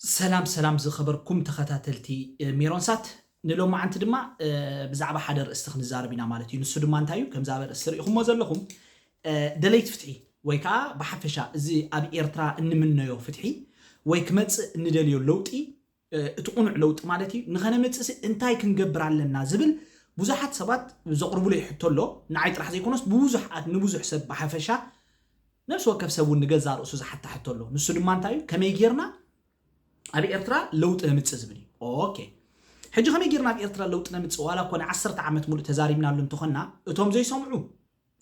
ሰላም ሰላም ዝኸበርኩም ተኸታተልቲ ሜሮንሳት፣ ንሎማዓንቲ ድማ ብዛዕባ ሓደ ርእስቲ ክንዛረብ ኢና ማለት እዩ። ንሱ ድማ እንታይ እዩ? ከምዛ ኣብ ርእስቲ ርኢኹሞ ዘለኹም ደለይቲ ፍትሒ ወይ ከዓ ብሓፈሻ እዚ ኣብ ኤርትራ እንምነዮ ፍትሒ ወይ ክመፅእ እንደልዮ ለውጢ፣ እቲ ቁኑዕ ለውጢ ማለት እዩ፣ ንኸነምፅእ እንታይ ክንገብር ኣለና ዝብል ብዙሓት ሰባት ዘቕርብሉ ሕቶ ኣሎ። ንዓይ ጥራሕ ዘይኮነስ ብብዙሓት ንብዙሕ ሰብ ብሓፈሻ ነብሲ ወከፍ ሰብ እውን ንገዛ ርእሱ ዝሓታ ሕቶ ኣሎ። ንሱ ድማ እንታይ እዩ? ከመይ ጌርና ኣብ ኤርትራ ለውጢ ነምፅእ ዝብል እዩ። ኦኬ፣ ሕጂ ከመይ ጌርና ኣብ ኤርትራ ለውጢ ነምፅእ? ዋላ እኮ ንዓሰርተ ዓመት ሙሉእ ተዛሪብናሉ እንተኾንና፣ እቶም ዘይሰምዑ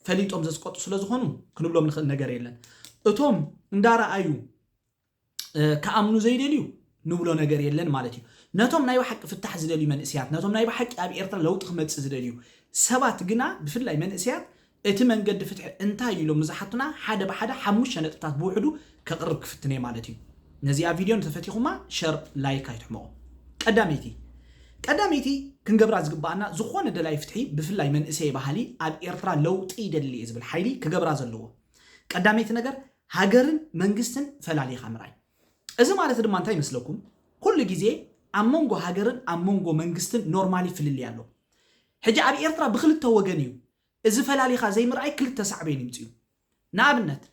ፈሊጦም ዘስቀጡ ስለ ዝኾኑ ክንብሎም ንኽእል ነገር የለን። እቶም እንዳረኣዩ ክኣምኑ ዘይደልዩ ንብሎ ነገር የለን ማለት እዩ። ነቶም ናይ ብሓቂ ፍታሕ ዝደልዩ መንእስያት፣ ነቶም ናይ ብሓቂ ኣብ ኤርትራ ለውጢ ክመፅእ ዝደልዩ ሰባት ግና፣ ብፍላይ መንእስያት፣ እቲ መንገዲ ፍትሒ እንታይ ኢሎም ንዝሓቱና ሓደ ብሓደ ሓሙሽተ ነጥብታት ብውሕዱ ከቕርብ ክፍትነ ማለት እዩ። ነዚኣ ቪድዮ እንተፈቲኹማ ሸር፣ ላይክ ኣይትሕመቑ። ቀዳመይቲ ቀዳመይቲ ክንገብራ ዝግባኣና፣ ዝኾነ ደላይ ፍትሒ፣ ብፍላይ መንእሰይ ባህሊ ኣብ ኤርትራ ለውጢ ይደሊ እየ ዝብል ሓይሊ ክገብራ ዘለዎ። ቀዳመይቲ ነገር ሃገርን መንግስትን ፈላሊኻ ምርኣይ። እዚ ማለት ድማ እንታይ ይመስለኩም? ኩሉ ግዜ ኣብ መንጎ ሃገርን ኣብ መንጎ መንግስትን ኖርማሊ ፍልልይ ኣሎ። ሕጂ ኣብ ኤርትራ ብክልተ ወገን እዩ እዚ ፈላሊኻ ዘይምርኣይ ክልተ ሳዕቤን ይምፅኡ። ንኣብነት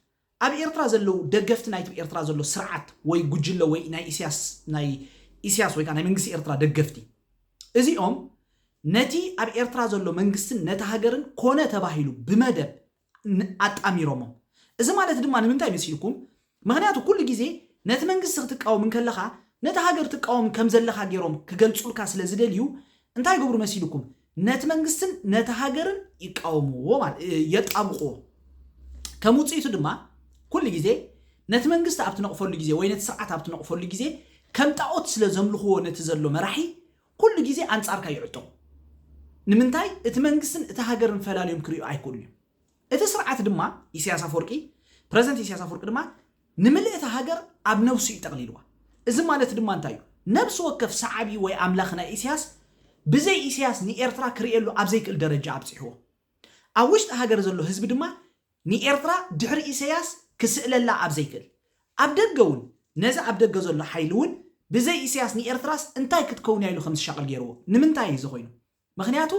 ኣብ ኤርትራ ዘለዉ ደገፍቲ ናይቲ ኤርትራ ዘሎ ስርዓት ወይ ጉጅለ ወይ ናይ ኢስያስ ናይ ኢስያስ ወይ ከዓ ናይ መንግስቲ ኤርትራ ደገፍቲ፣ እዚኦም ነቲ ኣብ ኤርትራ ዘሎ መንግስትን ነቲ ሃገርን ኮነ ተባሂሉ ብመደብ ኣጣሚሮሞ። እዚ ማለት ድማ ንምንታይ መሲልኩም? ምኽንያቱ ኩሉ ግዜ ነቲ መንግስቲ ክትቃወም እንከለኻ ነቲ ሃገር ትቃወም ከም ዘለኻ ገይሮም ክገልጹልካ ስለ ዝደልዩ እንታይ ይገብሩ መሲልኩም? ነቲ መንግስትን ነቲ ሃገርን ይቃወምዎ ማለት የጣብቕዎ። ከም ውፅኢቱ ድማ ኩሉ ግዜ ነቲ መንግስቲ ኣብ ትነቕፈሉ ግዜ ወይ ነቲ ስርዓት ኣብ ትነቕፈሉ ግዜ ከም ጣዖት ስለ ዘምልኽዎ ነቲ ዘሎ መራሒ ኩሉ ግዜ ኣንጻርካ ይዕጠቑ። ንምንታይ? እቲ መንግስትን እቲ ሃገርን ፈላልዮም ክርእዩ ኣይክእሉን እዮም። እቲ ስርዓት ድማ ኢሳያስ ኣፈወርቂ፣ ፕረዚደንት ኢሳያስ ኣፈወርቂ ድማ ንምልእቲ ሃገር ኣብ ነብሱ እዩ ጠቕሊልዋ። እዚ ማለት ድማ እንታይ እዩ? ነብሲ ወከፍ ሰዓቢ ወይ ኣምላኽ ናይ ኢሳያስ ብዘይ ኢሳያስ ንኤርትራ ክርእየሉ ኣብ ዘይክእል ደረጃ ኣብፂሕዎ። ኣብ ውሽጢ ሃገር ዘሎ ህዝቢ ድማ ንኤርትራ ድሕሪ ኢሳያስ ክስእለላ ኣብ ዘይክእል፣ ኣብ ደገ እውን ነዚ ኣብ ደገ ዘሎ ሓይሊ እውን ብዘይ ኢሳያስ ንኤርትራስ እንታይ ክትከውን እያ ኢሉ ከም ዝሻቐል ገይርዎ። ንምንታይ እዩ እዚ ኮይኑ? ምኽንያቱ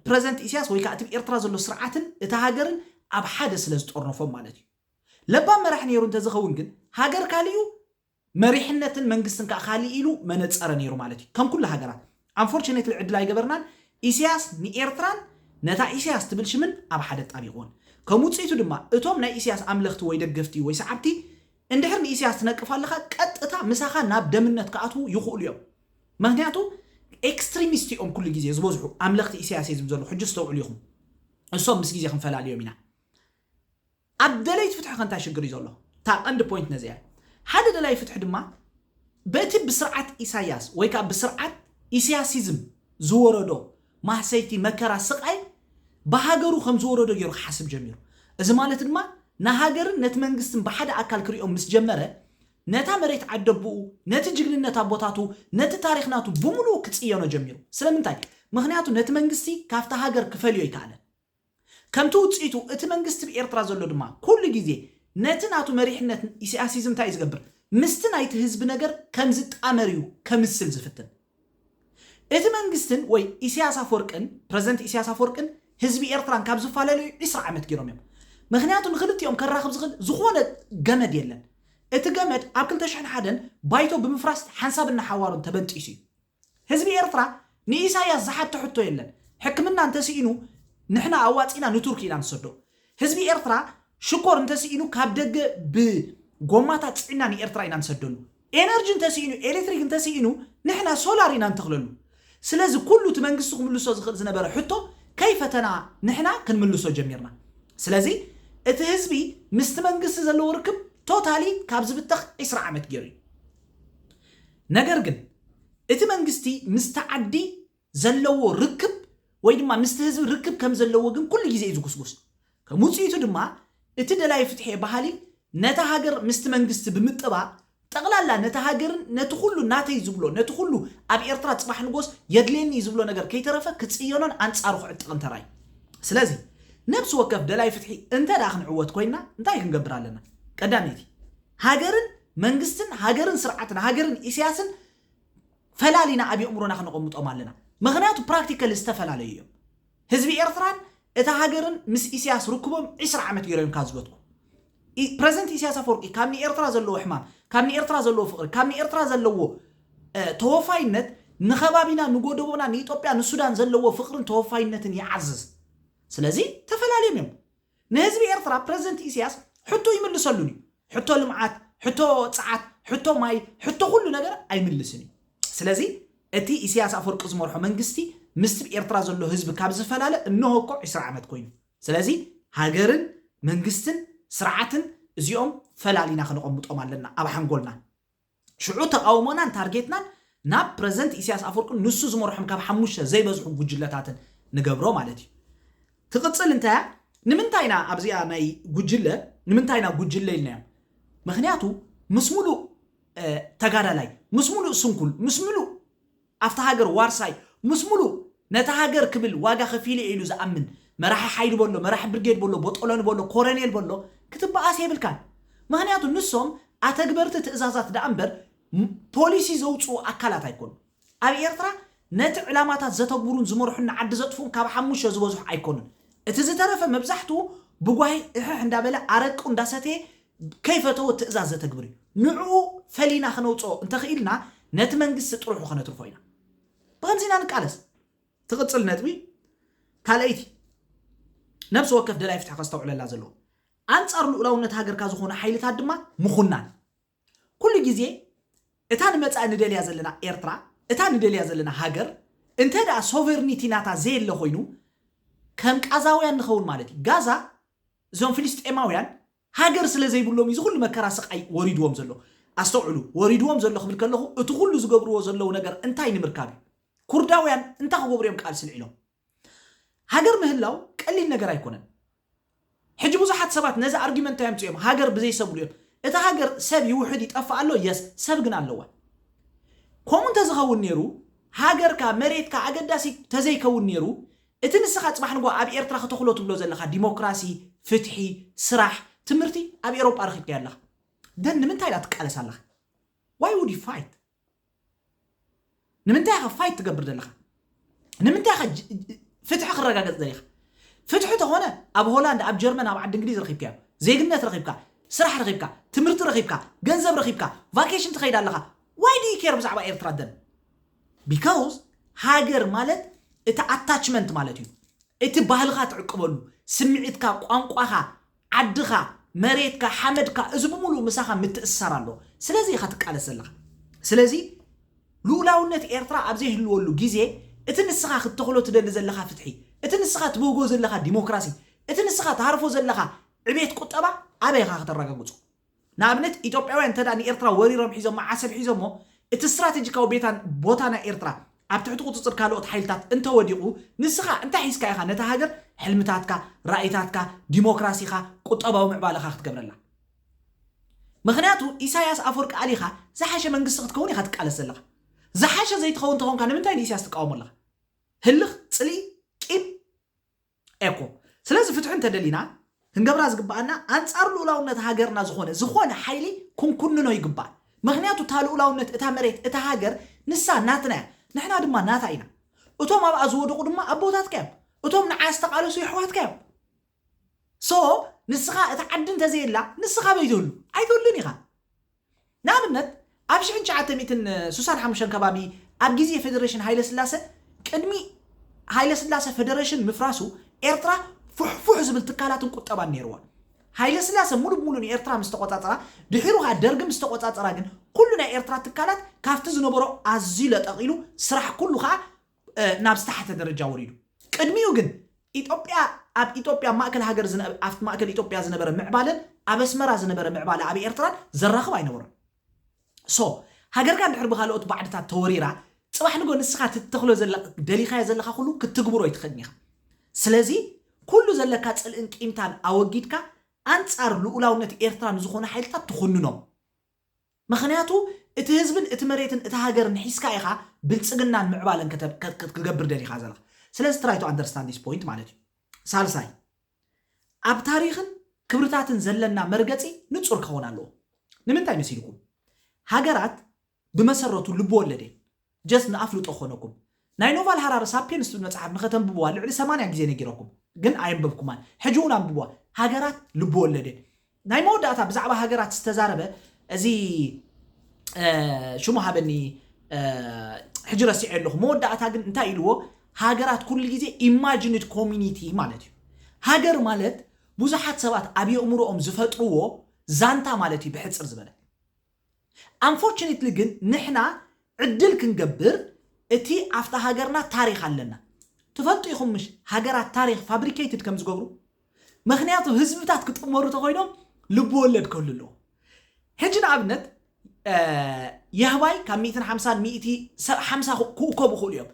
ፕረዘንት ኢሳያስ ወይ ከዓ እቲ ኤርትራ ዘሎ ስርዓትን እቲ ሃገርን ኣብ ሓደ ስለ ዝጠርነፎም ማለት እዩ። ለባም መራሕ ነይሩ እንተዝኸውን ግን ሃገር ካሊኡ መሪሕነትን መንግስትን ከዓ ካሊእ ኢሉ መነፀረ ነይሩ ማለት እዩ። ከም ኩሉ ሃገራት ኣንፎርቹኔትሊ ዕድል ኣይገበርናን። ኢሳያስ ንኤርትራን ነታ ኢሳያስ ትብል ሽምን ኣብ ሓደ ጣቢቕዎን። ከም ውፅኢቱ ድማ እቶም ናይ ኢሳያስ ኣምለኽቲ ወይ ደገፍቲ ወይ ሰዓብቲ እንድሕር ንኢሳያስ ትነቅፍ ኣለኻ ቀጥታ ምሳኻ ናብ ደምነት ክኣትዉ ይኽእሉ እዮም። ምክንያቱ ኤክስትሪሚስት እዮም ኩሉ ግዜ ዝበዝሑ ኣምለኽቲ ኢሳያስ እዮም ዘለዉ። ሕጂ ዝተውዕሉ ኢኹም። እሶም ምስ ግዜ ክንፈላልዮም ኢና። ኣብ ደለይቲ ፍትሒ ከ እንታይ ሽግር እዩ ዘሎ? እታ ቀንዲ ፖይንት ነዚኣ እያ። ሓደ ደላይ ፍትሒ ድማ በቲ ብስርዓት ኢሳያስ ወይ ከዓ ብስርዓት ኢሳያሲዝም ዝወረዶ ማህሰይቲ መከራ ስቃይ ብሃገሩ ከም ዝወረዶ ገይሩ ክሓስብ ጀሚሩ። እዚ ማለት ድማ ንሃገርን ነቲ መንግስትን ብሓደ ኣካል ክሪኦም ምስ ጀመረ ነታ መሬት ዓደብኡ፣ ነቲ ጅግንነት ኣቦታቱ፣ ነቲ ታሪኽ ናቱ ብምሉኡ ክጽየኖ ጀሚሩ። ስለምንታይ? ምኽንያቱ ነቲ መንግስቲ ካብቲ ሃገር ክፈልዮ ኣይከኣለን። ከምቲ ውፅኢቱ እቲ መንግስቲ ብኤርትራ ዘሎ ድማ ኩሉ ግዜ ነቲ ናቱ መሪሕነት ኢሳያሲዝም እንታይ እዩ ዝገብር? ምስቲ ናይቲ ህዝቢ ነገር ከም ዝጣመር እዩ ከምስል ዝፍትን። እቲ መንግስትን ወይ ኢሳያስ ኣፈወርቅን ፕረዚደንት ኢሳያስ ኣፈወርቅን ህዝቢ ኤርትራን ካብ ዝፈላለዩ ዕስራ ዓመት ገይሮም እዮም። ምክንያቱ ንክልቲኦም ከራኽብ ዝኽእል ዝኾነ ገመድ የለን። እቲ ገመድ ኣብ ክልተ ሽሕን ሓደን ባይቶ ብምፍራስ ሓንሳብ እናሓዋሩን ተበንጢሱ እዩ። ህዝቢ ኤርትራ ንኢሳያስ ዝሓቶ ሕቶ የለን። ሕክምና እንተስኢኑ ንሕና ኣዋፂና ንቱርኪ ኢና ንሰዶ። ህዝቢ ኤርትራ ሽኮር እንተስኢኑ ካብ ደገ ብጎማታት ፅዒና ንኤርትራ ኢና ንሰደሉ። ኤነርጂ እንተስኢኑ፣ ኤሌክትሪክ እንተስኢኑ ንሕና ሶላር ኢና ንተኽለሉ። ስለዚ ኩሉ እቲ መንግስቲ ክምልሶ ዝኽእል ዝነበረ ሕቶ ከይፈተና ንሕና ክንምልሶ ጀሚርና። ስለዚ እቲ ህዝቢ ምስቲ መንግስቲ ዘለዎ ርክብ ቶታሊ ካብ ዝብተኽ ዕስራ ዓመት ገይሩ እዩ። ነገር ግን እቲ መንግስቲ ምስቲ ዓዲ ዘለዎ ርክብ ወይ ድማ ምስቲ ህዝቢ ርክብ ከም ዘለዎ ግን ኩሉ ግዜ እዩ ዝጉስጉስ። ከም ውፅኢቱ ድማ እቲ ደላይ ፍትሒ በሃሊ ነታ ሃገር ምስቲ መንግስቲ ብምጥባቕ ጠቕላላ ነቲ ሃገርን ነቲ ኩሉ ናተይ ዝብሎ ነቲ ኩሉ ኣብ ኤርትራ ፅባሕ ንጎስ የድልየኒ እዩ ዝብሎ ነገር ከይተረፈ ክፅየኖን ኣንፃሩ ክዕጥቕን ተራይ። ስለዚ ነብሲ ወከፍ ደላይ ፍትሒ እንተ ደኣ ክንዕወት ኮይንና እንታይ ክንገብር ኣለና? ቀዳመይቲ ሃገርን መንግስትን ሃገርን ስርዓትን ሃገርን ኢሳያስን ፈላሊና ኣብ ኣእምሮና ከነቐምጦም ኣለና። ምኽንያቱ ፕራክቲካሊ ዝተፈላለዩ እዮም። ህዝቢ ኤርትራን እታ ሃገርን ምስ ኢሳያስ ርክቦም ዕስራ ዓመት ገይሮም ካብ ዝበትኩ። ፕረዚደንት ኢሳያስ ኣፈወርቂ ካብ ንኤርትራ ዘለዎ ሕማም፣ ካብ ንኤርትራ ዘለዎ ፍቕሪ፣ ካብ ንኤርትራ ዘለዎ ተወፋይነት ንኸባቢና፣ ንጎደቦና፣ ንኢትዮጵያ፣ ንሱዳን ዘለዎ ፍቕርን ተወፋይነትን ይዓዝዝ። ስለዚ ተፈላለዮም እዮም። ንህዝቢ ኤርትራ ፕረዚደንት ኢሳያስ ሕቶ ይምልሰሉን እዩ። ሕቶ ልምዓት፣ ሕቶ ጸዓት፣ ሕቶ ማይ፣ ሕቶ ኩሉ ነገር ኣይምልስን እዩ። ስለዚ እቲ ኢሳያስ ኣፈወርቂ ዝመርሖ መንግስቲ ምስቲ ኤርትራ ዘሎ ህዝቢ ካብ ዝፈላለ እነሆ እኮ ዕስራ ዓመት ኮይኑ። ስለዚ ሃገርን መንግስትን ስርዓትን እዚኦም ፈላሊና ከነቐምጦም ኣለና ኣብ ሓንጎልና። ሽዑ ተቓውሞናን ታርጌትናን ናብ ፕረዚደንት ኢሳያስ ኣፈወርቅን ንሱ ዝመርሖም ካብ ሓሙሽተ ዘይበዝሑ ጉጅለታትን ንገብሮ ማለት እዩ። ትቕጽል እንታይ እያ? ንምንታይ ኢና ኣብዚኣ ናይ ጉጅለ፣ ንምንታይ ኢና ጉጅለ ኢልናዮም? ምኽንያቱ ምስ ሙሉእ ተጋዳላይ፣ ምስ ሙሉእ ስንኩል፣ ምስ ሙሉእ ኣብታ ሃገር ዋርሳይ፣ ምስ ሙሉእ ነታ ሃገር ክብል ዋጋ ከፊለ ኢሉ ዝኣምን መራሒ ሓይሊ በሎ፣ መራሒ ብርጌድ በሎ፣ ቦጦሎኒ በሎ፣ ኮረኔል በሎ ክትበኣስ የብልካን። ምኽንያቱ ንሶም ኣተግበርቲ ትእዛዛት ደኣ እምበር ፖሊሲ ዘውፅኡ ኣካላት ኣይኮኑ። ኣብ ኤርትራ ነቲ ዕላማታት ዘተግብሩን ዝመርሑን ንዓዲ ዘጥፍኡን ካብ ሓሙሽተ ዝበዝሑ ኣይኮኑን። እቲ ዝተረፈ መብዛሕትኡ ብጓሂ እሕሕ እንዳበለ ኣረቁ እንዳሰተየ ከይፈተዎ ትእዛዝ ዘተግብር እዩ። ንዕኡ ፈሊና ክነውፅኦ እንተኽኢልና ነቲ መንግስቲ ጥርሑ ከነትርፎ ኢና። ብኸምዚ ኢና ንቃለስ። ትቕፅል ነጥቢ ካልኣይቲ፣ ነብሲ ወከፍ ደላይ ፍትሒ ከስተውዕለላ ዘለዎ፣ ኣንጻር ልኡላውነት ሃገርካ ዝኾኑ ሓይልታት ድማ ምኹናን። ኩሉ ግዜ እታ ንመጻኢ ንደልያ ዘለና ኤርትራ፣ እታ ንደልያ ዘለና ሃገር እንተ ደኣ ሶቨርኒቲ ናታ ዘየለ ኮይኑ ከም ቃዛውያን ንኸውን ማለት እዩ። ጋዛ እዞም ፍልስጤማውያን ሃገር ስለ ዘይብሎም እዩ ዝኹሉ መከራ ስቓይ ወሪድዎም ዘሎ። ኣስተውዕሉ፣ ወሪድዎም ዘሎ ክብል ከለኹ እቲ ኩሉ ዝገብርዎ ዘለዉ ነገር እንታይ ንምርካብ እዩ? ኩርዳውያን እንታይ ክገብሩ እዮም ቃልሲ ልዒሎም? ሃገር ምህላው ቀሊል ነገር ኣይኮነን። ሕጂ ብዙሓት ሰባት ነዚ ኣርጊመንት ኣምፅኦም ሃገር ብዘይ ሰብ እዮም። እቲ ሃገር ሰብ ይውሕድ ይጠፍእ ኣሎ፣ የስ ሰብ ግን ኣለዋ። ከምኡ እንተዝኸውን ነይሩ ሃገርካ መሬትካ ኣገዳሲ ተዘይከውን ነይሩ እቲ ንስኻ ፅባሕ ንጎ ኣብ ኤርትራ ክተኽሎ ትብሎ ዘለኻ ዲሞክራሲ፣ ፍትሒ፣ ስራሕ፣ ትምህርቲ ኣብ ኤሮጳ ረኺብካዮ ኣለኻ። ደን ንምንታይ ኢላ ትቃለስ ኣለኻ? Why would you fight? ንምንታይ ኢኻ ፋይት ትገብር ዘለኻ? ንምንታይ ኢኻ ፍትሒ ክረጋገጽ ደሊኻ? ፍትሒ ተኾነ ኣብ ሆላንድ፣ ኣብ ጀርመን፣ ኣብ ዓዲ እንግሊዝ ረኺብካዮ። ዜግነት ረኺብካ፣ ስራሕ ረኺብካ፣ ትምህርቲ ረኺብካ፣ ገንዘብ ረኺብካ፣ ቫኬሽን ትኸይድ ኣለኻ። Why do you care ብዛዕባ ኤርትራ ደን? Because ሃገር ማለት እቲ ኣታችመንት ማለት እዩ። እቲ ባህልኻ ትዕቅበሉ፣ ስምዒትካ፣ ቋንቋኻ፣ ዓድኻ፣ መሬትካ፣ ሓመድካ፣ እዚ ብምሉእ ምሳኻ ምትእስሳር ኣለዎ። ስለዚ ኢኻ ትቃለስ ዘለኻ። ስለዚ ልኡላውነት ኤርትራ ኣብ ዘይህልወሉ ግዜ እቲ ንስኻ ክትተኽሎ ትደሊ ዘለኻ ፍትሒ፣ እቲ ንስኻ ትብህጎ ዘለኻ ዲሞክራሲ፣ እቲ ንስኻ ትሃርፎ ዘለኻ ዕቤት ቁጠባ ኣበይ ኢኻ ከተረጋግጾ? ንኣብነት ኢትዮጵያውያን እንተ ንኤርትራ ወሪሮም ሒዞሞ ዓሰብ ሒዞሞ እቲ ስትራቴጂካዊ ቤታን ቦታ ናይ ኤርትራ ኣብ ትሕቲ ቁፅፅር ካልኦት ሓይልታት እንተወዲቑ ንስኻ እንታይ ሒዝካ ኢኻ ነታ ሃገር ሕልምታትካ፣ ራእይታትካ፣ ዲሞክራሲኻ፣ ቁጠባዊ ምዕባለኻ ክትገብረላ? ምኽንያቱ ኢሳያስ ኣፈወርቂ ኣሊኻ ዝሓሸ መንግስቲ ክትከውን ኢኻ ትቃለስ ዘለኻ። ዝሓሸ ዘይትኸውን ተኾንካ ንምንታይ ንኢሳያስ ትቃወሞ ኣለኻ? ህልኽ፣ ፅልኢ፣ ቂም፣ ኤኮ። ስለዚ ፍትሒ እንተደሊና ክንገብራ ዝግባኣና ኣንጻር ልኡላውነት ሃገርና ዝኾነ ዝኾነ ሓይሊ ክንኩንኖ ይግባእ። ምኽንያቱ እታ ልኡላውነት እታ መሬት እታ ሃገር ንሳ ናትና እያ፣ ንሕና ድማ ናታ ኢና። እቶም ኣብኣ ዝወደቑ ድማ ኣቦታትካ እዮም። እቶም ንዓ ዝተቓለሱ የሕዋትካ እዮም። ሶ ንስኻ እታ ዓዲ እንተዘየላ ንስኻ በይ ትህሉ? ኣይትህሉን ኢኻ። ንኣብነት ኣብ ሽሕን ትሽዓተ ሚእትን ስሳን ሓሙሽተን ከባቢ ኣብ ግዜ ፌደሬሽን ሃይለ ስላሰ ቅድሚ ሃይለ ስላሰ ፌደሬሽን ምፍራሱ ኤርትራ ፉሕፉሕ ዝብል ትካላትን ቁጠባን ነይርዋ። ሃይለ ስላሰ ሙሉ ብሙሉ ንኤርትራ ምስ ተቆጻጸራ ድሒሩ ከዓ ደርጊ ምስ ተቆጻጸራ ግን ኩሉ ናይ ኤርትራ ትካላት ካብቲ ዝነበሮ ኣዝዩ ለጠቕ ኢሉ ስራሕ ኩሉ ከዓ ናብ ዝተሓተ ደረጃ ወሪዱ። ቅድሚኡ ግን ኢትዮጵያ ኣብ ኢትዮጵያ ማእከል ሃገር ኣብቲ ማእከል ኢትዮጵያ ዝነበረ ምዕባለን ኣብ ኣስመራ ዝነበረ ምዕባለ ኣብ ኤርትራን ዘራኽብ ኣይነበሮን። ሶ ሃገርካ እንድሕር ብካልኦት ባዕድታት ተወሪራ ጽባሕ ንጎ ንስኻ ትተኽሎ ደሊኻዮ ዘለኻ ኩሉ ክትግብሮ ኣይትኽእልን ኢኻ። ስለዚ ኩሉ ዘለካ ጽልእን ቂምታን ኣወጊድካ ኣንጻር ልኡላውነት ኤርትራ ንዝኾኑ ሓይልታት ትኹንኖም። ምኽንያቱ እቲ ህዝብን እቲ መሬትን እቲ ሃገርን ሒዝካ ኢኻ ብልጽግናን ምዕባለን ክገብር ደሊኻ ዘለኻ። ስለዚ try to understand this point ማለት እዩ። ሳልሳይ ኣብ ታሪኽን ክብርታትን ዘለና መርገጺ ንጹር ክኸውን ኣለዎ። ንምንታይ መሲልኩም? ሃገራት ብመሰረቱ ልቢ ወለድ እየን። ጀስት ንኣፍልጦ ክኾነኩም፣ ናይ ኖቫል ሃራሪ ሳፒየንስ ትብል መጽሓፍ ንኸተንብብዋ ልዕሊ ሰማንያ ግዜ ነጊረኩም፣ ግን ኣየንበብኩማን። ሕጂ እውን ኣንብብዋ። ሃገራት ልቢ ወለድ እየን። ናይ መወዳእታ ብዛዕባ ሃገራት ዝተዛረበ እዚ ሽሙ ሃበኒ፣ ሕጂ ረሲዐ ኣለኹ። መወዳእታ ግን እንታይ ኢልዎ? ሃገራት ኩሉ ግዜ ኢማጂንድ ኮሚኒቲ ማለት እዩ። ሃገር ማለት ብዙሓት ሰባት ኣብ የእምሮኦም ዝፈጥርዎ ዛንታ ማለት እዩ። ብሕፅር ዝበለ፣ ኣንፎርቹኔትሊ ግን ንሕና ዕድል ክንገብር፣ እቲ ኣብታ ሃገርና ታሪኽ ኣለና። ትፈልጡ ኢኹም ምሽ ሃገራት ታሪኽ ፋብሪኬትድ ከም ዝገብሩ? ምኽንያቱ ህዝብታት ክጥመሩ ተኮይኖም ልቢ ወለድ ክህሉ ኣለዎ። ሕጂ ንኣብነት የህባይ ካብ ሚእትን ሓምሳን ሚእቲ ሰብ ሓምሳ ክእከቡ ይኽእሉ እዮም።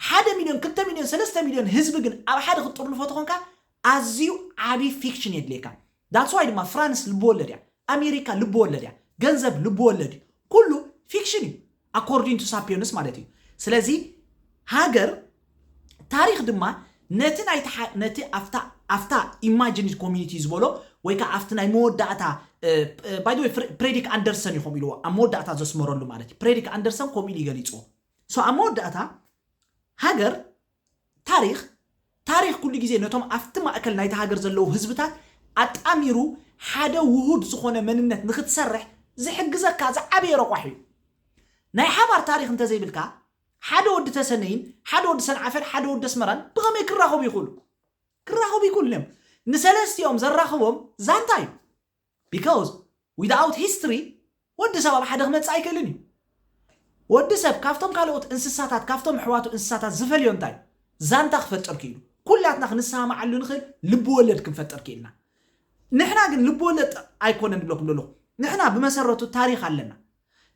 ሓደ ሚልዮን፣ ክልተ ሚልዮን፣ ሰለስተ ሚልዮን ህዝቢ ግን ኣብ ሓደ ክትጥርንፎ ተኾንካ ኣዝዩ ዓቢ ፊክሽን የድልየካ። ዳትስ ዋይ ድማ ፍራንስ ልቢ ወለድ እያ፣ ኣሜሪካ ልቢ ወለድ እያ፣ ገንዘብ ልቢ ወለድ እዩ። ኩሉ ፊክሽን እዩ፣ ኣኮርዲንግ ቱ ሳፒዮንስ ማለት እዩ። ስለዚ ሃገር ታሪኽ ድማ ነቲ ናይ ተሓ- ነቲ ኣብታ ኣብታ ኢማጂንድ ኮሚኒቲ ዝበሎ ወይ ከዓ ኣብቲ ናይ መወዳእታ ባይ ወይ ፍሬድሪክ ኣንደርሰን እዩ ከምኡ ኢልዎ ኣብ መወዳእታ ዘስመረሉ ማለት እዩ። ፍሬድሪክ ኣንደርሰን ከምኡ ኢሉ ይገሊፅዎ። ሶ ኣብ መወዳእታ ሃገር ታሪኽ ታሪኽ ኩሉ ግዜ ነቶም ኣብቲ ማእከል ናይቲ ሃገር ዘለዉ ህዝብታት ኣጣሚሩ ሓደ ውሁድ ዝኾነ መንነት ንክትሰርሕ ዝሕግዘካ ዝዓበየ ረቋሒ እዩ። ናይ ሓባር ታሪኽ እንተዘይብልካ ሓደ ወዲ ተሰነይን ሓደ ወዲ ሰንዓፈን ሓደ ወዲ ኣስመራን ብኸመይ ክራኸቡ ይኽእሉ? ክራኸቡ ይክእሉ እዮም። ንሰለስቲኦም ዘራኽቦም ዛንታ እዩ። Because without history ወዲ ሰብ ኣብ ሓደ ክመጽእ ኣይክእልን እዩ። ወዲ ሰብ ካብቶም ካልኦት እንስሳታት ካብቶም ኣሕዋቱ እንስሳታት ዝፈልዮ እንታይ እዩ? ዛንታ ክፈጥር ክኢሉ። ኩላትና ክንሰማማዓሉ ንኽእል ልቢ ወለድ ክንፈጥር ክኢልና። ንሕና ግን ልቢ ወለድ ኣይኮነን ንብለኩም ዘለኹ። ንሕና ብመሰረቱ ታሪኽ ኣለና።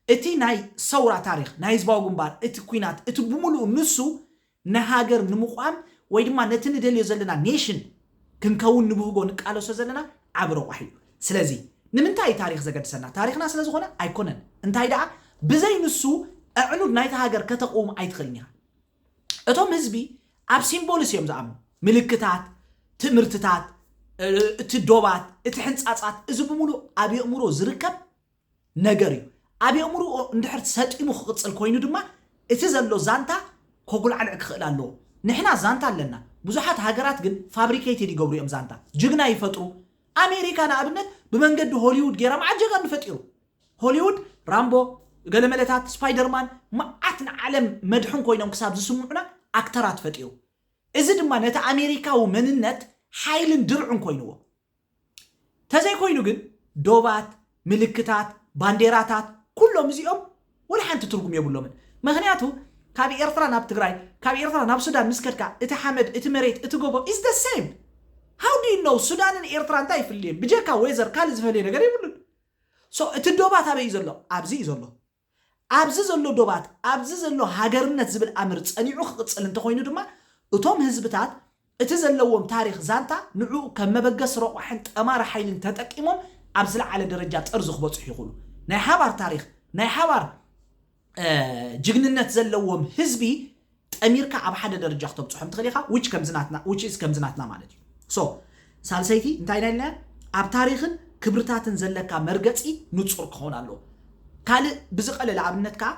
እቲ ናይ ሰውራ ታሪኽ ናይ ህዝባዊ ግንባር እቲ ኲናት እቲ ብምሉኡ ንሱ ንሃገር ንምቋም ወይ ድማ ነቲ ንደልዮ ዘለና ኔሽን ክንከውን ንብህጎ ንቃለሶ ዘለና ዓቢ ረቋሒ እዩ። ስለዚ ንምንታይ እዩ ታሪኽ ዘገድሰና? ታሪኽና ስለ ዝኾነ ኣይኮነን። እንታይ ደኣ ብዘይ ንሱ ኣዕኑድ ናይቲ ሃገር ከተቕውም ኣይትኽእልን ኢኻ። እቶም ህዝቢ ኣብ ሲምቦልስ እዮም ዝኣምኑ። ምልክታት፣ ትእምርትታት፣ እቲ ዶባት፣ እቲ ሕንጻጻት፣ እዚ ብምሉእ ኣብ የእምሮ ዝርከብ ነገር እዩ። ኣብ የእምርኦ እንድሕር ሰጢሙ ክቕጽል ኮይኑ ድማ እቲ ዘሎ ዛንታ ከጉልዓልዕ ክኽእል ኣለዎ። ንሕና ዛንታ ኣለና። ብዙሓት ሃገራት ግን ፋብሪኬትድ ይገብሩ እዮም ዛንታ። ጅግና ይፈጥሩ። ኣሜሪካ ንኣብነት ብመንገዲ ሆሊውድ ገይራ መዓት ጀጋኑ ፈጢሩ። ሆሊውድ ራምቦ፣ ገለመለታት፣ ስፓይደርማን መዓት ንዓለም መድሕን ኮይኖም ክሳብ ዝስምዑና ኣክተራት ፈጢሩ። እዚ ድማ ነቲ ኣሜሪካዊ መንነት ሓይልን ድርዕን ኮይንዎ። ተዘይኮይኑ ግን ዶባት፣ ምልክታት፣ ባንዴራታት ኩሎም እዚኦም ወላ ሓንቲ ትርጉም የብሎምን። ምክንያቱ ካብ ኤርትራ ናብ ትግራይ ካብ ኤርትራ ናብ ሱዳን ምስ ከድካ እቲ ሓመድ እቲ መሬት እቲ ጎቦ is the same። How do you know ሱዳንን ኤርትራ እንታይ ይፍልየን? ብጀካ ዌዘር ካልእ ዝፈልየ ነገር የብሉን። So እቲ ዶባት ኣበይ እዩ ዘሎ? ኣብዚ እዩ ዘሎ። ኣብዚ ዘሎ ዶባት ኣብዚ ዘሎ ሃገርነት ዝብል ኣምር ጸኒዑ ክቕጽል እንተኾይኑ ድማ እቶም ህዝብታት እቲ ዘለዎም ታሪኽ ዛንታ ንዕኡ ከም መበገሲ ረቋሕን ጠማሪ ሓይልን ተጠቂሞም ኣብ ዝለዓለ ደረጃ ጥርዚ ክበጽሑ ይኽእሉ። ናይ ሓባር ታሪኽ ናይ ሓባር ጅግንነት ዘለዎም ህዝቢ ጠሚርካ ኣብ ሓደ ደረጃ ክተብፅሖም ትኽእል ኢኻ። Which ከምዚ ናትና which is ከምዚ ናትና ማለት እዩ። So ሳልሰይቲ እንታይ ናይ ኢልና ኣብ ታሪኽን ክብርታትን ዘለካ መርገፂ ንፁር ክኸውን ኣለዎ። ካልእ ብዝቐለለ ኣብነት ከዓ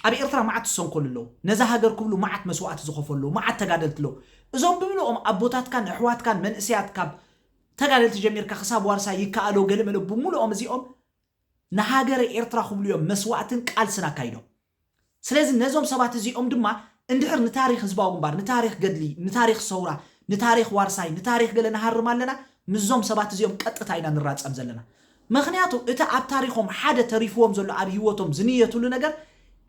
ኣብ ኤርትራ መዓት ዝሰንከሉ ኣለዉ። ነዛ ሃገር ክብሉ መዓት መስዋእቲ ዝኸፈሉ ኣለዉ፣ መዓት ተጋደልቲ ኣለዉ። እዞም ብምልኦም ኣቦታትካን ኣሕዋትካን መንእሰያት ካብ ተጋደልቲ ጀሚርካ ክሳብ ዋርሳይ ይከኣሎ ገለመለ ብምልኦም እዚኦም ንሃገረ ኤርትራ ክብሉ እዮም መስዋእትን ቃልስን ኣካይዶም። ስለዚ ነዞም ሰባት እዚኦም ድማ እንድሕር ንታሪኽ ህዝባዊ ግንባር፣ ንታሪኽ ገድሊ፣ ንታሪኽ ሰውራ፣ ንታሪኽ ዋርሳይ፣ ንታሪኽ ገለ ንሃርም ኣለና፣ ምስዞም ሰባት እዚኦም ቀጥታ ኢና ንራጸም ዘለና። ምኽንያቱ እቲ ኣብ ታሪኾም ሓደ ተሪፍዎም ዘሎ ኣብ ህይወቶም ዝንየትሉ ነገር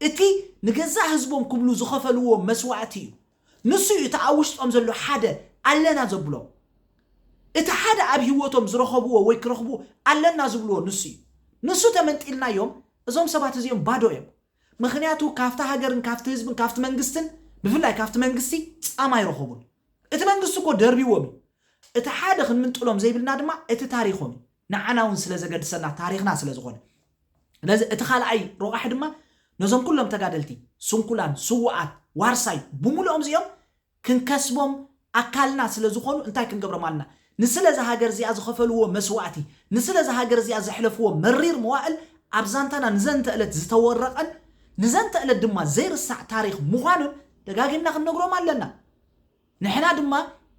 እቲ ንገዛእ ህዝቦም ክብሉ ዝኸፈልዎ መስዋእቲ እዩ። ንሱ እዩ እቲ ኣብ ውሽጦም ዘሎ ሓደ ኣለና ዘብሎም። እቲ ሓደ ኣብ ህይወቶም ዝረኸብዎ ወይ ክረኽቡ ኣለና ዝብልዎ ንሱ እዩ። ንሱ ተመንጢልናዮም እዞም ሰባት እዚኦም ባዶ እዮም። ምኽንያቱ ካብቲ ሃገርን ካብቲ ህዝብን ካብቲ መንግስትን ብፍላይ ካብቲ መንግስቲ ጻማ ኣይረኸቡን። እቲ መንግስቲ እኮ ደርቢዎም እዩ። እቲ ሓደ ክንምንጥሎም ዘይብልና ድማ እቲ ታሪኾም እዩ። ንዓና እውን ስለ ዘገድሰና ታሪኽና ስለ ዝኾነ። ስለዚ እቲ ካልኣይ ረቋሒ ድማ ነዞም ኩሎም ተጋደልቲ ስንኩላን ስውኣት ዋርሳይ ብምልኦም እዚኦም ክንከስቦም ኣካልና ስለ ዝኾኑ እንታይ ክንገብሮም ኣለና? ንስለ እዛ ሃገር እዚኣ ዝኸፈልዎ መስዋእቲ ንስለ እዛ ሃገር እዚኣ ዘሕለፍዎ መሪር መዋእል ኣብ ዛንታና ንዘንተ ዕለት ዝተወረቐን ንዘንተ ዕለት ድማ ዘይርሳዕ ታሪኽ ምዃኑን ደጋጊምና ክንነግሮም ኣለና። ንሕና ድማ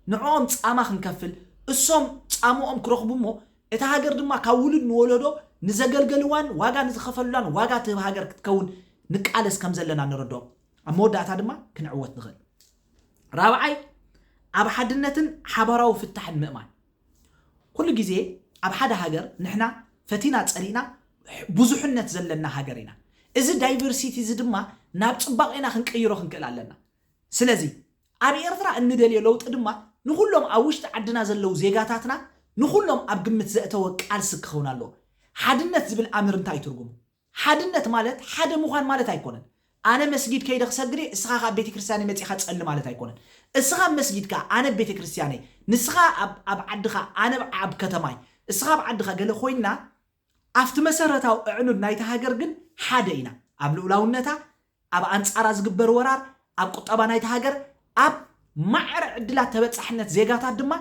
ንዕኦም ጻማ ክንከፍል፣ እሶም ጻምኦም ክረኽቡ እሞ እታ ሃገር ድማ ካብ ውሉድ ንወለዶ ንዘገልገልዋን ዋጋ ንዝኸፈሉላን ዋጋ ትህብ ሃገር ክትከውን ንቃለስ ከም ዘለና ንረድኦም። ኣብ መወዳእታ ድማ ክንዕወት ንኽእል። ራብዓይ፣ ኣብ ሓድነትን ሓባራዊ ፍታሕን ምእማን። ኩሉ ግዜ ኣብ ሓደ ሃገር ንሕና ፈቲና ጸሊእና ብዙሕነት ዘለና ሃገር ኢና። እዚ ዳይቨርሲቲ እዚ ድማ ናብ ጽባቄና ክንቀይሮ ክንክእል ኣለና። ስለዚ ኣብ ኤርትራ እንደልዮ ለውጢ ድማ ንኹሎም ኣብ ውሽጢ ዓድና ዘለዉ ዜጋታትና ንኹሎም ኣብ ግምት ዘእተወ ቃልሲ ክኸውን ኣለዎ። ሓድነት ዝብል ኣምር እንታይ እዩ ትርጉሙ? ሓድነት ማለት ሓደ ምዃን ማለት ኣይኮነን። ኣነ መስጊድ ከይደ ክሰግድ እየ፣ እስኻ ካብ ቤተ ክርስቲያነይ መጺኻ ጸሊ ማለት ኣይኮነን። እስኻ ኣብ መስጊድካ፣ ኣነ ኣብ ቤተ ክርስቲያነይ፣ ንስኻ ኣብ ኣብ ዓድኻ፣ ኣነ ኣብ ከተማይ፣ እስኻ ኣብ ዓድኻ ገለ ኮይንና ኣብቲ መሰረታዊ ኣዕኑድ ናይታ ሃገር ግን ሓደ ኢና። ኣብ ልኡላውነታ፣ ኣብ ኣንጻራ ዝግበር ወራር፣ ኣብ ቁጠባ ናይታ ሃገር፣ ኣብ ማዕረ ዕድላት ተበጻሕነት ዜጋታት ድማ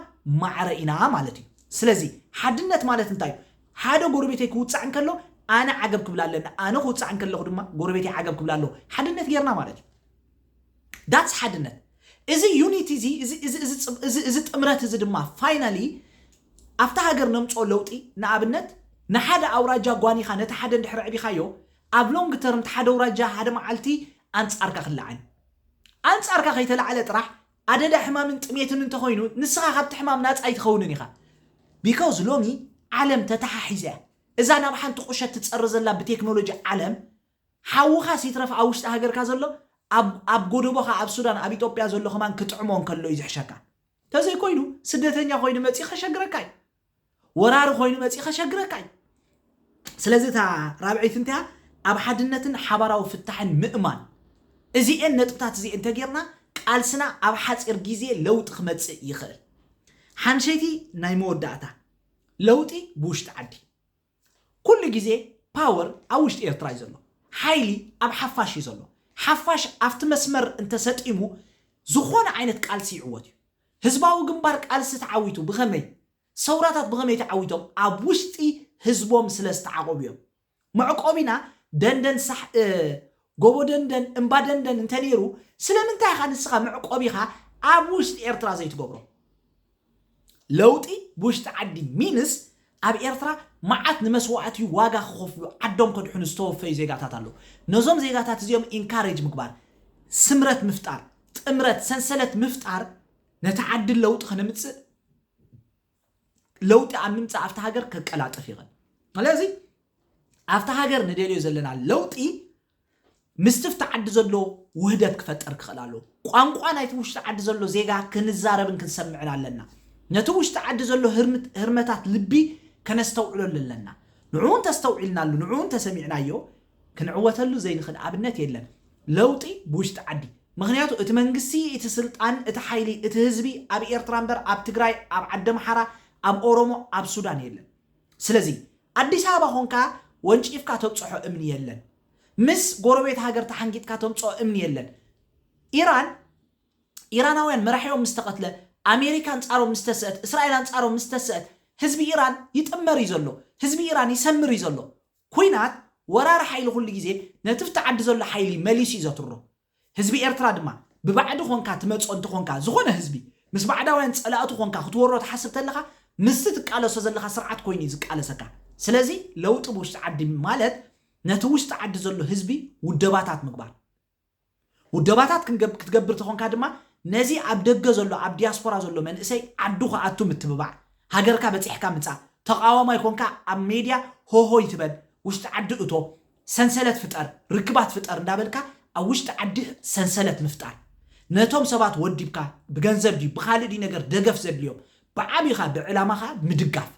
ማዕረ ኢና ማለት እዩ። ስለዚ ሓድነት ማለት እንታይ እዩ? ሓደ ጎረቤተይ ክውጻዕ እንከሎ ኣነ ዓገብ ክብል ኣለኒ፣ ኣነ ክውጻዕ እንከለኹ ድማ ጎረቤተይ ዓገብ ክብል ኣለዎ። ሓድነት ጌርና ማለት እዩ። ዳትስ ሓድነት። እዚ ዩኒቲ እዚ እዚ እዚ እዚ ጽብ- እዚ እዚ ጥምረት እዚ ድማ ፋይናሊ ኣብታ ሃገር ነምጽኦ ለውጢ። ንኣብነት ንሓደ ኣውራጃ ጓኒኻ ነቲ ሓደ እንድሕር ኣዕቢኻዮ ኣብ ሎንግ ተርም ሓደ ኣውራጃ ሓደ መዓልቲ ኣንጻርካ ክለዓል። ኣንጻርካ ከይተላዕለ ጥራሕ ኣደዳ ሕማምን ጥሜትን እንተኾይኑ ንስኻ ካብቲ ሕማም ናጻ ኣይትኸውንን ኢኻ። ቢካውዝ ሎሚ ዓለም ተተሓሒዛ እያ። እዛ ናብ ሓንቲ ቁሸት ትጸሪ ዘላ ብቴክኖሎጂ ዓለም ሓውኻ ሲትረፍ ኣብ ውሽጢ ሃገርካ ዘሎ ኣብ ኣብ ጎደቦኻ ኣብ ሱዳን ኣብ ኢትዮጵያ ዘሎ ከማን ክጥዕሞ እንከሎ እዩ ዝሕሸካ። ተዘይኮይኑ ስደተኛ ኮይኑ መጺኡ ከሸግረካ እዩ። ወራሪ ኮይኑ መጺኡ ከሸግረካ እዩ። ስለዚ እታ ራብዐይቲ እንታይ እያ? ኣብ ሓድነትን ሓባራዊ ፍታሕን ምእማን። እዚኤን ነጥብታት እዚኤን እንተጌርና ቃልስና ኣብ ሓጺር ግዜ ለውጢ ክመጽእ ይኽእል። ሓንሸይቲ ናይ መወዳእታ ለውጢ ብውሽጢ ዓዲ። ኩሉ ግዜ ፓወር ኣብ ውሽጢ ኤርትራ እዩ ዘሎ። ሓይሊ ኣብ ሓፋሽ እዩ ዘሎ። ሓፋሽ ኣብቲ መስመር እንተሰጢሙ ዝኾነ ዓይነት ቃልሲ ይዕወት እዩ። ህዝባዊ ግንባር ቃልሲ ተዓዊቱ ብኸመይ? ሰውራታት ብኸመይ ተዓዊቶም? ኣብ ውሽጢ ህዝቦም ስለ ዝተዓቆቡ እዮም። መዕቆቢና ደንደን ሳሕ እ፣ ጎቦ ደንደን እምባ ደንደን እንተነይሩ ስለምንታይ ኢኻ ንስኻ መዕቆቢኻ ኣብ ውሽጢ ኤርትራ ዘይትገብሮ? ለውጢ ብውሽጢ ዓዲ ሚንስ ኣብ ኤርትራ መዓት ንመስዋእቲ ዋጋ ክኸፍሉ ዓዶም ከድሕኑ ዝተወፈዩ ዜጋታት ኣለዉ። ነዞም ዜጋታት እዚኦም ኢንካሬጅ ምግባር፣ ስምረት ምፍጣር፣ ጥምረት ሰንሰለት ምፍጣር ነቲ ዓዲ ለውጢ ከነምጽእ ለውጢ ኣብ ምምጻእ ኣብቲ ሃገር ከቀላጥፍ ይኽእል። ስለዚ ኣብቲ ሃገር ንደልዮ ዘለና ለውጢ ምስቲ ኣብቲ ዓዲ ዘሎ ውህደት ክፈጠር ክኽእል ኣለዎ። ቋንቋ ናይቲ ውሽጢ ዓዲ ዘሎ ዜጋ ክንዛረብን ክንሰምዕን ኣለና። ነቲ ውሽጢ ዓዲ ዘሎ ህርምት- ህርመታት ልቢ ከነስተውዕለሉ ኣለና። ንዕኡ እንተስተውዒልናሉ፣ ንዕኡ እንተሰሚዕናዮ ክንዕወተሉ ዘይንኽእል ኣብነት የለን። ለውጢ ብውሽጢ ዓዲ። ምኽንያቱ እቲ መንግስቲ፣ እቲ ስልጣን፣ እቲ ሓይሊ፣ እቲ ህዝቢ ኣብ ኤርትራ እምበር ኣብ ትግራይ፣ ኣብ ዓዲ ኣምሓራ፣ ኣብ ኦሮሞ፣ ኣብ ሱዳን የለን። ስለዚ ኣዲስ ኣበባ ኾንካ ወንጪፍካ ተብፅሖ እምኒ የለን። ምስ ጎረቤት ሃገር ተሓንጊጥካ ተምፅኦ እምኒ የለን። ኢራን ኢራናውያን መራሒኦም ምስ ተቐትለ፣ ኣሜሪካ ኣንጻሮም ምስ ተስአት፣ እስራኤል ኣንጻሮም ምስ ተስአት፣ ህዝቢ ኢራን ይጥመር እዩ ዘሎ። ህዝቢ ኢራን ይሰምር እዩ ዘሎ። ኩናት ወራሪ ሓይሊ ኩሉ ግዜ ነቲ ኣብቲ ዓዲ ዘሎ ሓይሊ መሊሱ እዩ ዘትሮ። ህዝቢ ኤርትራ ድማ ብባዕዲ ኾንካ ትመጾ እንተኾንካ፣ ዝኾነ ህዝቢ ምስ ባዕዳውያን ጸላእቱ ኾንካ ክትወሮ ትሓስብ ተለኻ፣ ምስቲ ትቃለሶ ዘለኻ ስርዓት ኮይኑ እዩ ዝቃለሰካ። ስለዚ ለውጢ ብውሽጢ ዓዲ ማለት ነቲ ውሽጢ ዓዲ ዘሎ ህዝቢ ውደባታት ምግባር። ውደባታት ክንገብ- ክትገብር ተኾንካ ድማ ነዚ ኣብ ደገ ዘሎ ኣብ ዲያስፖራ ዘሎ መንእሰይ ዓዱ ክኣቱ ምትብባዕ፣ ሃገርካ በጺሕካ ምጻእ፣ ተቓዋማይ ኮንካ ኣብ ሜድያ ሆሆይ ትበል፣ ውሽጢ ዓዲ እቶ፣ ሰንሰለት ፍጠር፣ ርክባት ፍጠር እንዳበልካ ኣብ ውሽጢ ዓዲ ሰንሰለት ምፍጣር። ነቶም ሰባት ወዲብካ ብገንዘብ ድዩ ብኻልእ ድዩ ነገር ደገፍ ዘድልዮም ብዓቢኻ ብዕላማኻ ምድጋፍ።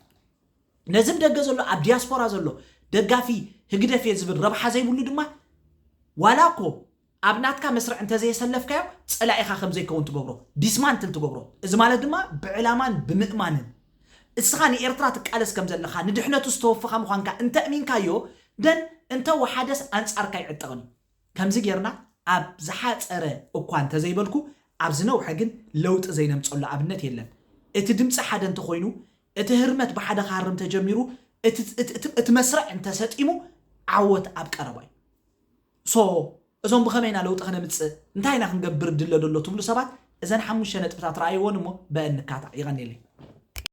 ነዚ ብደገ ዘሎ ኣብ ዲያስፖራ ዘሎ ደጋፊ ህግደፍ እየ ዝብል ረብሓ ዘይብሉ ድማ ዋላ እኮ ኣብ ናትካ መስርዕ እንተዘየሰለፍካዮ ጸላኢኻ ከም ዘይከውን ትገብሮ፣ ዲስማንትል ትገብሮ። እዚ ማለት ድማ ብዕላማን ብምእማንን እስኻ ንኤርትራ ትቃለስ ከም ዘለኻ ንድሕነቱ ዝተወፈኻ ምዃንካ እንተ እሚንካዮ ደን እንተ ወሓደስ ኣንጻርካ ይዕጠቕን እዩ። ከምዚ ጌርና ኣብ ዝሓጸረ እኳ እንተዘይበልኩ ኣብ ዝነውሐ ግን ለውጢ ዘይነምጸሉ ኣብነት የለን። እቲ ድምጺ ሓደ እንተኾይኑ እቲ ህርመት ብሓደ ክሃርም ተጀሚሩ እቲ እቲ- እቲ- እቲ መስርዕ እንተሰጢሙ ዓወት ኣብ ቀረባ እዩ። ሶ እዞም ብኸመይ ኢና ለውጢ ከነምፅእ እንታይ ኢና ክንገብር ድለ ደሎ ትብሉ ሰባት እዘን ሓሙሽተ ነጥብታት ረኣይዎን እሞ በእንካታዕ ይቐኒለይ።